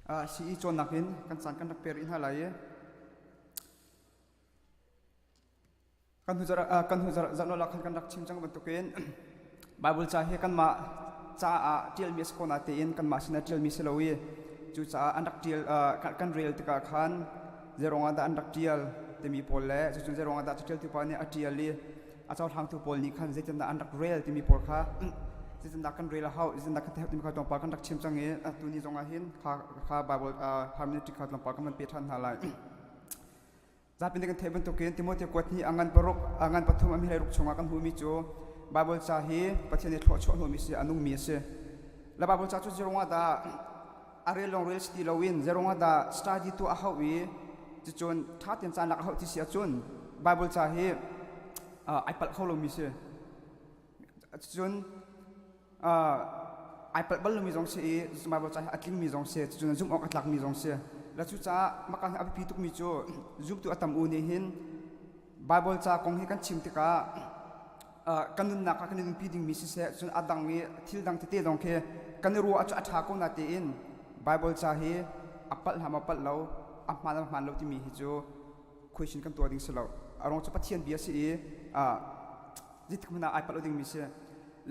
CE cawnnak in kan caan kan rak pe rih hna lai i kan hnu zarh kan hnu zarh zarh khan kan rak chim cang bantukin Bible ca hi kanmah caah ṭialmi a si ko natein kanmah sinah ṭialmi si lo i cucaah an rak ṭial kan rel tikah khan zeiruang ah dah an rak ṭial timi pawl le cucun zeiruang ah dah caṭialtu pa nih a ṭial i a cohlangtu pawl nih khan zeitindah an rak rel timi pawl kha zeitindah kan rel a hau zeitindah kan theih timi kha tlawmpal kan rak chim cang i tuni zong ah hin kha kha Bible hermeneutic kha tlawmpal kan van pe ṭhan hna lai. Zapi nih kan theih bantukin Timote kuat nih a ngan paruk a ngan pathum a mi ruk chungah kan hmuhmi cu Bible ca hi Pathian nih thluachuah hnawhmi si a nungmi a si. La Bible ca cu zeruang ah dah a rel lawng rel si ti loin zeruang ah dah study tuah a hauh i cucun ṭha tein caan lak a hauh ti si ahcun Bible ca hi ai palh kho lomi si. Cucun ai palh bal lomi zong si i Bible ca hi a tlingmi zong si cucun zumh awk a tlakmi zong si. La cucaah maka hi a biapi tukmi cu zumtu a tam u nih hin Bible ca kong hi kan chim tikah kan nunnak ah kan i nunpi dingmi siseh cun a dang i thil dang tete zong khi kan i ruah cu a ṭha ko na tein Bible ca hi a palh hna maw palh lo a hmaan a hmaan lo timi hi cu question kan tuah ding si lo. A ruang cu Pathian bia si i zeitik hmanh ah ai palh lo dingmi si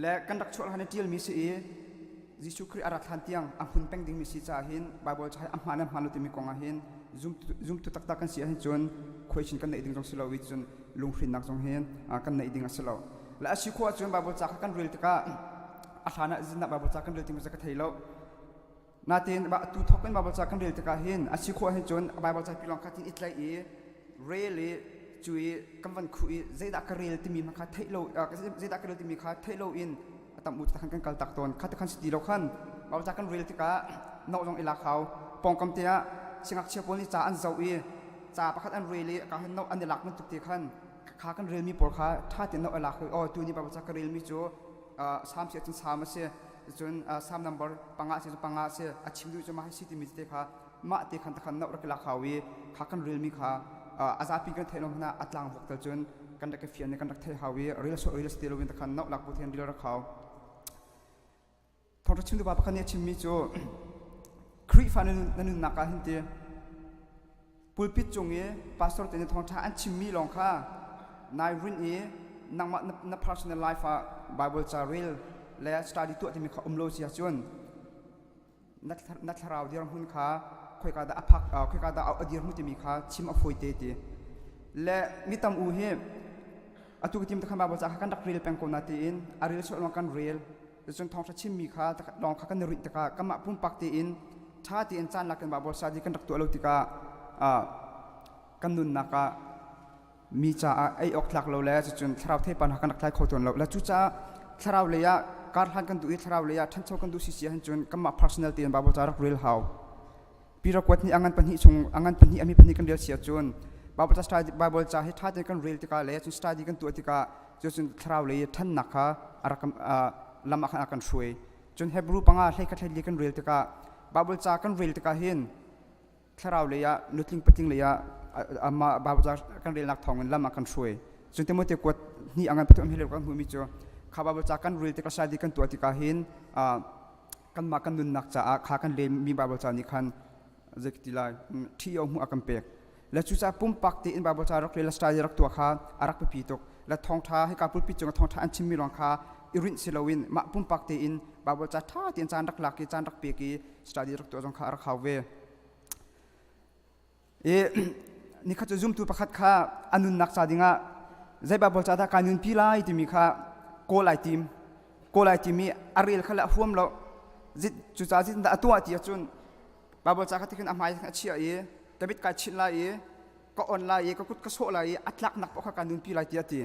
le kan rak chuah hlan i ṭialmi si i Jesuh Khrih a rat hlan tiang a hmun peng dingmi si caah hin Bible ca hi a hmaan le hmaan lo timi kong ah hin zumtu taktak kan si ahhin cun question kan neih ding zong si lo i cun lunghrinnak zong hin kan neih ding a si lo. Le a si khawh ahcun Bible ca kha kan rel tikah a hlan ah zinnak Bible ca kan rel timi cu ka thei lo. Natin tu thawk in Bible ca kan rel tikah hin a si khawh ahhin cun Bible ca pi lawng kha tin i tlaih i rel i cu i kan van khuh i zeidah ka rel timi kha theih lo zeidah ka rel timi kha theih lo in a tam u khan kan kal tak tawn kha te khan si ti lo khan Bible ca kan rel tikah no zong i lak hau pawngkam te ah singakchia pawl nih ca an zoh i ca pakhat an rel i ka hin no an i lak bantuk te khan kha kan relmi pawl kha ṭha tein no i lak oh tu ni Bible ca ka relmi cu Salm si ahcun Salm a si cun Salm number panga si cu panga a si a chim duh cu mah hi si timi te kha mah te khan takhan noh rak i lak hau i kha kan relmi kha a zapi kan theih lo hmanh ah a tlangvok tal cun kan rak i fian i kan rak theih hau i rel sawh rel si ti loin takhan noh lak bu thian rel rak hau. Thawngṭha chimtu pa pakhat nih a chimmi cu Khrihfa na nunnak ah hin ti pulpit cung i pastor te nih thawngṭha an chimmi lawng kha nai rinh i nangmah na personal life ah Bible ca rel le study tuah timi kha um lo si ahcun na thlarau dirhmun kha khoika dah a phak khoika dah a dirhmun timi kha chim a fawi te ti le mi tam u hi atu ka tim takhan Bible ca kha kan rak rel peng ko na tiin a rel sual lawng kan rel cun thawngṭha chimmi kha lawng kha kan i rinh tikah kanmah pumpak tein ṭha tein caan lak in Bible study kan rak tuah lo tikah kan nunnak ah mi caah ei awk tlak lo le cucun thlarau theipan kan rak tlai kho tawn lo le cucaah thlarau lei ah karhlan kan duh i thlarau lei ah ṭhancho kan duh sisi ahhin cun kanmah personal tein Bible ca rak rel hau. Peter kuat nih a ngan pahnih chung a ngan pahnih a mi pahnih kan rel si ahcun Bible ca study Bible ca hi ṭha tein kan rel tikah le cun study kan tuah tikah cucun thlarau lei ṭhannak kha a rak lam ah khan a kan hruai. Cun Hebrew panga hlei khat hlei li kan rel tikah Bible ca kan rel tikah hin thlarau lei ah nutling patling lei ah amah Bible ca kan relnak thawngin lam ah kan hruai cun Timote kuat hnih a ngan pathum hi kan hmuhmi cu kha Bible ca kan rel tikah study kan tuah tikah hin kanmah kan nunnak caah kha kan relmi Bible ca nih khan zeiti lai ṭhi o hmuh a kan pek le cucaah pumpak tein Bible ca rak rel study rak tuah kha a rak biapi tuk le thawngṭha hika pulpit cung thawngṭha an chimmi lawng kha i rinh si loin mah pumpak tein Bible ca ṭha tein caan rak lak i caan rak pek i study rak tuah zong kha a rak hau ve. I nikhat cu zumtu pakhat kha a nunnak ca dingah zei Bible ca dah kaa nunpi lai timi kha kawl ai tim. Kawl ai tim i a rel kha le a huam lo. Cucaah zeitindah a tuah ti ahcun Bible ca kha tikhin a hmai a chiah i ka mit kai chinh lai i ka on lai i ka kut ka sawh lai i a tlaknak paoh kha kaa nunpi lai ti a ti.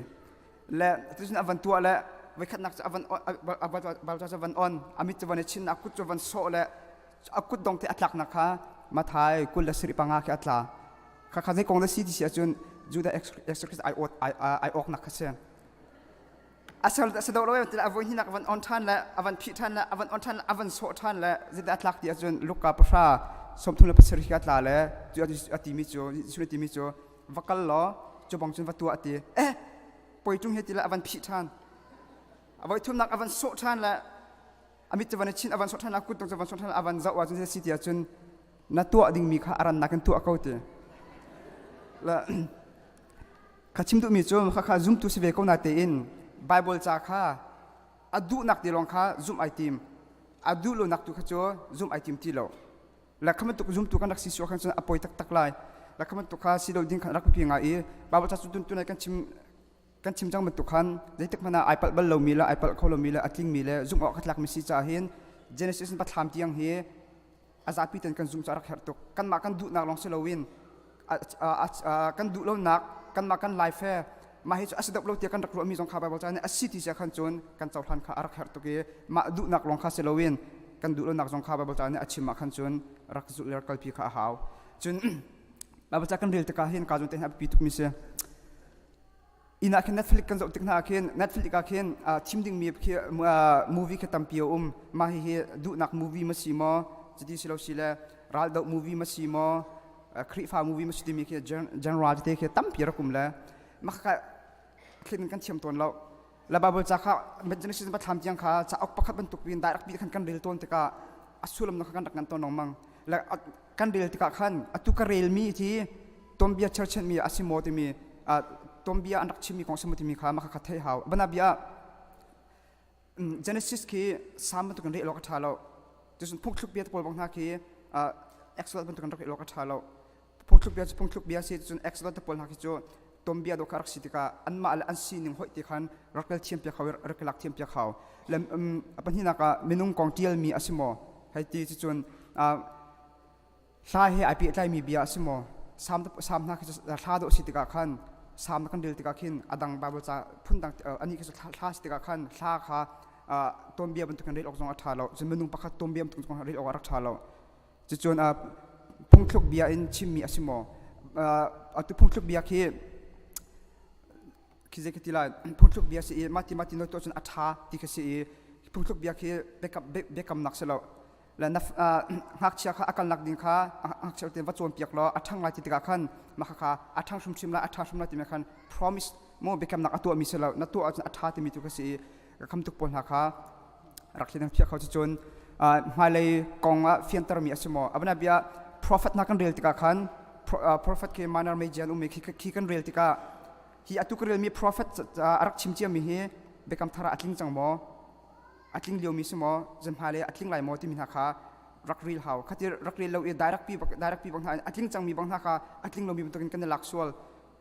Le tucun a van tuah le voikhatnak cu a van Bible ca cu a van on a mit cu van i chin a kut cu van sawh le a kut dong te a tlaknak kha Mathai 25 khi a tla. Kha kha zei kong dah si ti si ahcun Judah Exorcist ai ai awknak kha si. A sal a do lo ti a voi hinak a van on ṭhan le a van phih ṭhan le a van on ṭhan le a van sawh ṭhan le zeidah a tlak ti ahcun Luka pahra 37 khi a tla le cu a timi cu Jesuh timi cu va kal law cu bang cun va tuah a ti. Eh poi ṭung he ti le a van phih ṭhan. A voi thumnak a van sawh ṭhan le a mit cu van i chinh a van sawh ṭhan a kut cu van sawh ṭhan a van zoh ahcun si ti ahcun Na tuah dingmi kha a rannak in tuah ko ti. La kha chim duhmi cu khakha zumtu si ve ko na tein Bible ca kha a duhnak te lawng kha zumh ai tim. A duh lonak tu kha cu zumh ai tim ti lo. La kha bantuk zumtu kan rak si sual khan cun a poi taktak lai. La kha bantuk kha si lo ding khan rak biapi ngai i Bible ca cu tun tunai kan chim kan chim cang bantuk khan zeitik hmanh ah ai palh bal lomi le ai palh kho lomi le a tlingmi le zumh awk a tlakmi si caah hin Genesis in pathlam tiang hi a zapi ten kan zumh cu a rak herh tuk. Kanmah kan duhnak lawng si loin kan duh lonak kanmah kan life he mah hi cu a si deuh lo tiah kan rak ruahmi zong kha Bible ca nih a si ti sia khan cun kan cohlan kha a rak herh tuk i mah duhnak lawng kha si loin kan duh lonak zong kha Bible ca nih a chim ah khan cun rak zulh le rak kalpi kha a hau. Cun Bible ca kan rel tikah hin ka zawn te hin a biapi tukmi si. Inn ah khin Netflix kan zoh tik hna ah khin Netflix ah khin thim dingmi khi movie khi tampi a um. Mah hihi duhnak movie ma si maw, cuti si lo si le raldoh movie ma si maw, Khrihfa movie ma si timi khi genre tete khi tampi rak um le mah kha thlen kan thiam tawn lo. La Bible ca kha Genesis pathlam tiang kha cauk pakhat bantuk in direct bi khan kan rel tawn tikah a sullam kha kan rak ngan tawn lengmang. Le kan rel tikah khan atu ka relmi hi tuanbia cherchanmi a si maw timi tuanbia an rak chimmi kong a si maw timi kha mah kha theih hau. Bana bia Genesis khi Psalm bantuk in rel awk a ṭha lo. Cun phungthluk bia te pawl bang hna khi Exodus bantuk in rak rel awk a ṭha lo. Phungthluk bia cu phungthluk bia si cun Exodus te pawl hna khi cu tuanbia dawh kha rak si tikah anmah le an sining hoih ti khan rak rel thiam piak hau rak lak thiam piak hau. Le a pahnihnak ah minung kong ṭialmi a si maw? Hei ti cucun hla he ai pehtlaimi bia a si maw? Salm salm hna khi hla dawh si tikah khan salm kan rel tikah khin a dang Bible ca phundang anih khi hla si tikah khan hla kha tuanbia bantukin rel awk zong a ṭha lo. Cun minung pakhat tuanbia bantuk zong rel awk a rak ṭha lo. Cucun phungthluk bia in chimmi a si maw? Atu phungthluk bia khi khi zei ka ti lai phungthluk bia si i mah ti mah ti no tuah cun a ṭha ti kha si i phungthluk bia khi biakamnak si lo. Le na ngakchia kha a kalnak ding kha ngakchia tein va cawnpiak law a ṭhang lai ti tikah khan mah kha a ṭhang hrimhrim lai a ṭha hrim lai timi khan promise maw biakamnak a tuahmi si lo na tuah ahcun a ṭha timi tu kha si i ka kham tuk pawl hna kha rak thlen phiah kho cucun hmailei kong ah fiantermi a si maw abana bia prophet hna kan rel tikah khan prophet khi minor major an ummi khi kan rel tikah hi atu ka relmi prophet a rak chim ciami hi biakam thar ah a tling cang maw a tling liomi si maw zan hmailei a tling lai maw timi hna kha rak rel hau khati rak rel lo i direct pi direct pi bang hna a tling cangmi bang hna kha a tling lomi bantukin kan i lak sual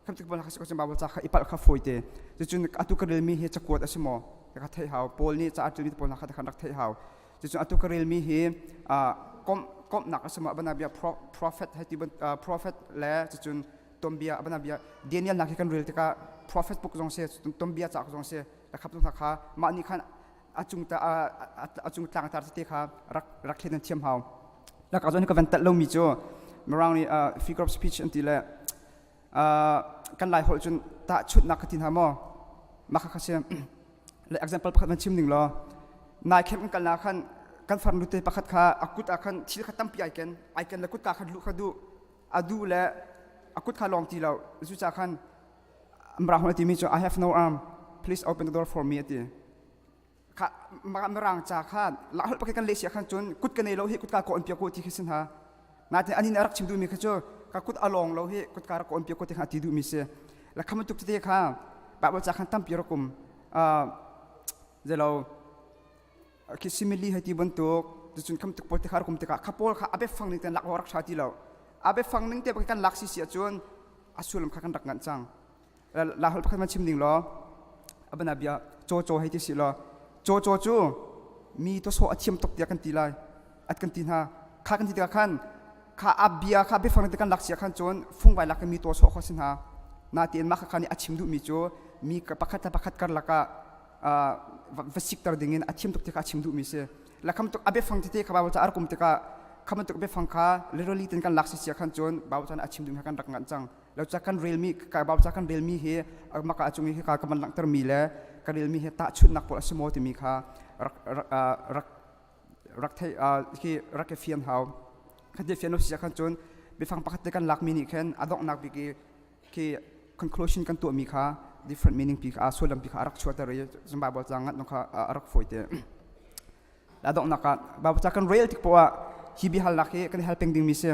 Kan tik kha si Bible ca kha i palh kha fawi te. Cucun atu ka relmi hi cakuat a si maw? Ka theih hau. Paul nih ca a ṭialmi pawl hna kha khan rak theih hau. Cucun atu ka relmi hi komh komhnak a si maw? Abana bia prophet hei ti prophet le cucun tuanbia abana bia Daniel nak hi kan rel tikah prophet book zong si tuanbia ca zong si la khap hna kha mah nih khan a cung ta a cung tlang tar tete kha rak rak thlen thiam hau. Laka zon ka van tat lomi cu Mirang nih figure of speech an ti le kan lai holh cun tahchunhnak ka ti hna maw mah kha si le example pakhat van chim ning law nai khem kan kalnak khan kan farnu te pakhat kha a kut ah khan thil kha tampi ai ken ai ken le kutka khan luh kha duh a duh le a kut kha lawng ti lo cuca khan mirang holh a timi cu I have no arm please open the door for me a ti kha mirang ca kha lahholh pakhat kan leh sia khan cun kut ka nei lo hi kutka ka on piak ko ti khi sin ha natin anin a rak chim duhmi kha cu ka kut a lawng lo hi kutka rak on piak ko ti kha ti duhmi si la kham tuk tete kha Bible ca khan tampi rak um zelo khi simile hei ti bantuk cun kham tuk pawl te kha rak um tikah kha pawl kha a biafang ning ten lak rak tha ti lo a biafang ning te kan lak si si ahcun a sullam kha kan rak nganh cang la holh pakhat man chim ding law abana bia caw caw hei ti si law caw caw cu mi to sawh a thiam tuk tiah kan ti lai at kan ti hna kha kan ti tikah khan kha a bia kha biafang te kan lak sia khan cun fungvai lak mi to sawh kho si hna na tiin mah kha nih a chim duh mi cu mi pakhat le pakhat karlak ah va sikter ding in a thiam tuk ti kha a chim duh mi si la kham tuk a biafang tete kha Bible ca a rak um tikah kham tuk biafang kha literally ten kan lak si sia khan cun Bible ca a chim duh mi kha kan rak nganh cang lo ca kan relmi ka Bible ca kan relmi hi maka a cung i hika ka van langhtermi le ka relmi hi tahchunhnak pawl a si maw timi kha rak rak rak thei khi rak i fian hau khan ti fian lo si khan cun biafang pakhat te kan lakmi nih khin a donghnak bik i khi conclusion kan tuahmi kha different meaning pi kha sullam pi kha a rak chuahter i cun Bible ca ngat kha a rak fawi te a donghnak ah Bible ca kan rel tik poah ah. Hi biahalnak hi kan i hal peng dingmi si.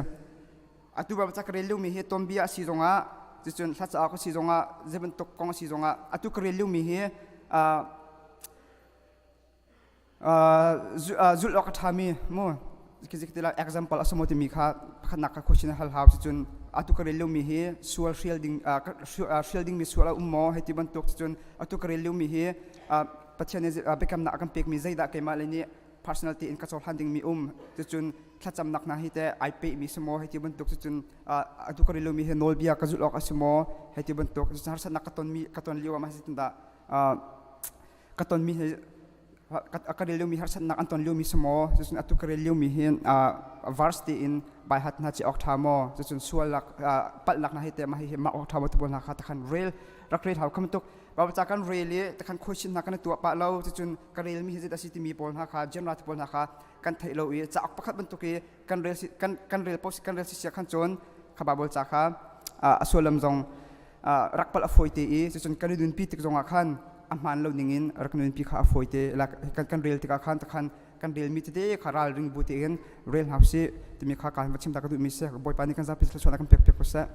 Atu Baibal ca ka rel liomi hi tuanbia a si zongah cucun hla cauk a si zongah zei bantuk kong a si zongah atu ka rel liomi hi zulh awk a ṭhami mu tila example a si maw timi kha pakhatnak kha question hal hau. Cucun atu ka rel liomi hi sual hrial ding hrial dingmi sual a um maw hei ti bantuk. Cucun atu ka rel liomi hi Pathian nih biakamnak a kan pekmi zeidah keimah le nih personal tein ka cohlan dingmi um. Cucun thlacamnak hna hi teh ai pehmi si maw hei ti bantuk. Cucun atu ka rel liomi hi nawlbia ka zulh awk a si maw hei ti bantuk. Cucun harsatnak ka tonmi ka ton lio ah mah zeitindah ka tonmi hi ka rel liomi harsatnak an ton liomi si maw. Cucun atu ka rel liomi hi verse tein baihat hna ci awk ṭha maw. Cucun sualnak palhnak hna hi teh mah hihi mah awk ṭha maw ti pawl hna kha takhan rel rak rel hau. Kha bantuk Baibal ca kan rel i takhan khuaisin hna kan i tuah pah lo. Cucun ka relmi hi zeidah a si timi pawl hna kha genre te pawl hna kha kan theih lo i cauk pakhat bantuk i kan rel kan kan rel post kan rel si sia khan cun kha Baibal ca kha a sullam zong rak palh a fawi te i cucun kan i nunpi tik zongah khan a hmaan lo ningin rak nunpi kha a fawi te. Kan rel tikah khan takhan kan relmi tete kha ralring bu tein rel hna usih timi kha kaan va chim ta ka duhmi si. Bawipa nih kan zapi thluachuahnak kan pek piak ko seh.